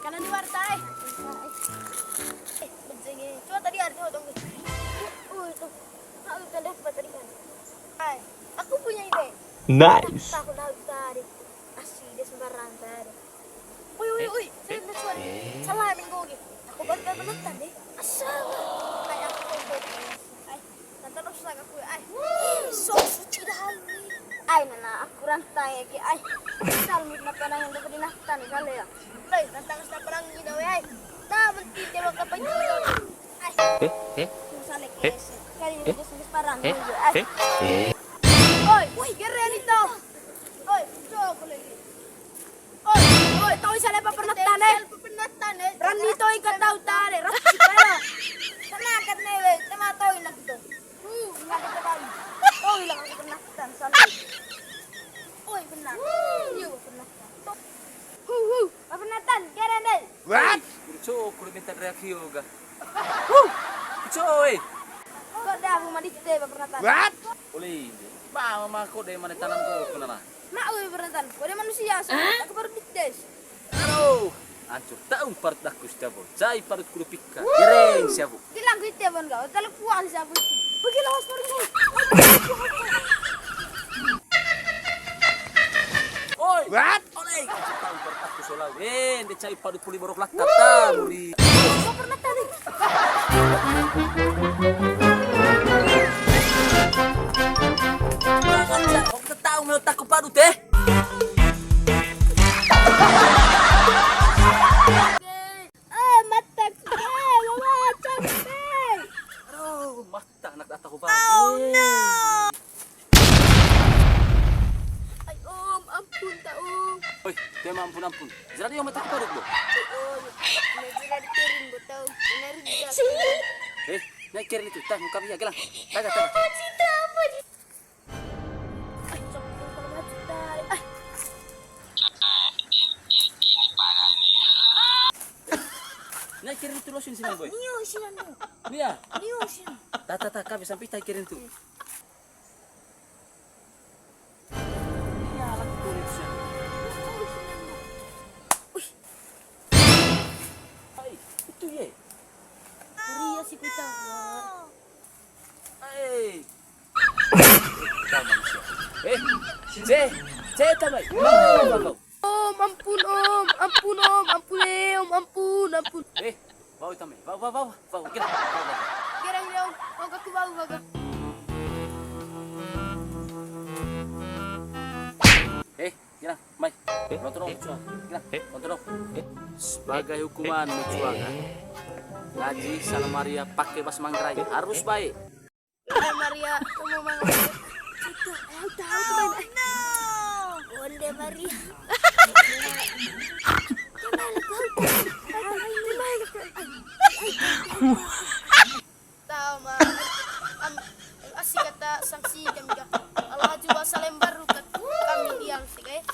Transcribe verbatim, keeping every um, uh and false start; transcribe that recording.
Kanan di warta, eh. Eh, bejenge. Coba tadi ada dong. Uh, itu. Aku kan dapat tadi kan. Hai, aku punya ide. Nice. Aku tahu tadi. Asli, dia sembarang tadi. Woi, woi, woi. Saya udah suara. Salah, minggu lagi. Aku baru dapat nonton deh. Asal. Kayak aku tuh. Ai, tante, lu susah aku, ai. Sok suci dah, ai. Ai, nana, aku rantai, ya, ki, ai. Asal, mit, napa, nang, dapat dinaftan, kali, ya. Loi, tante, harus napa, nang, gitu, ai. Nah, menti, dia mau kapan, gitu. Ai. Eh, eh. Susah, lek, eh. Kali ini dia sampai sekarang, eh, gitu, ai. Eh, eh. Oi, woi, geren itu. Oi, coba lagi. Oi, oi, toi sale papernatan, eh. Sale papernatan, eh. Rani toi ka tau tare, rap, sipala. Sana kat newe, tema toi nak tu. Uh, nak tu tadi. Toi lah papernatan, sale. Oi, benar. Iya, papernatan. Hu, hu, papernatan, geren deh. What? Kurco, kurang minta reaksi yoga. Huh! Coy! Kok dah, aku mandi teh, Bapak Nathan? What? Oleh ini. Mama, mama, kok deh mana tanam kok, kenapa? Mak, oi, Bapak Nathan. Kok dia manusia, so? Hah? Aku baru dites. Aduh, hancur. Tahu parut aku sudah, Bo. Cai parut kudu pika. Gereng siapa? Bilang gitu ya, Bon, kau. Terlalu kuat siapa itu. Pergi lawas parut, Bon. Oi! What? Oleh, kasih tahu berkat ku solau. Eh, nde cai padut puli borok lakar ta, muri. Gua pernah tadi. Kurang ajar, kok ketahu meletakku padut, eh? Eh, mataku, eh, mama, capek. Aduh, mata anak datang, Bang. Oh, no. Ai, Om, ampun ta, Om. Oi, tema ampun, ampun. Jadi yang mata parut, Bo. Ai, Om, na jadi kering, Bo, tau. Benar, Rizal. Eh, naik kering itu, tah, muka dia, gelang. Taga, taga. Ai, cok, kalau maju, tarik. Ai. Naik kering itu, lo sini, sini, Boy. Nio, sini, Nio. Iya. Nio, sini. Tah, tah, tah, kami sampai tarik kering itu. Iya, lah, koneksi. Wih. Hai, itu ye. Kuria si Pita. Hai. Kita manusia. Eh, C, C tamai. Mau apa kau? Om, ampun, Om, ampun, Om, ampun, eh, Om, ampun, ampun. Eh, bau tamai. Bau, bau, bau, bau. Kira, bau, bau. Kira, kira, Om. Bau kaki bau, bau. Eh, Gila, mai. Eh, nonton dong, eh, Cua. Gila, eh, nonton dong. Eh, sebagai hukuman, eh, Cua, kan? Eh. Ngaji Salam Maria pakai bahasa Manggarai. Eh, harus eh, baik. Salam Maria, kamu Manggarai. Itu, eh, udah, udah, udah. Onde Maria. Gimana, gua? Gimana? Tama, am, asik kata sanksi kami ga. Alhaji Wasalem baru kat kami diam sih, guys.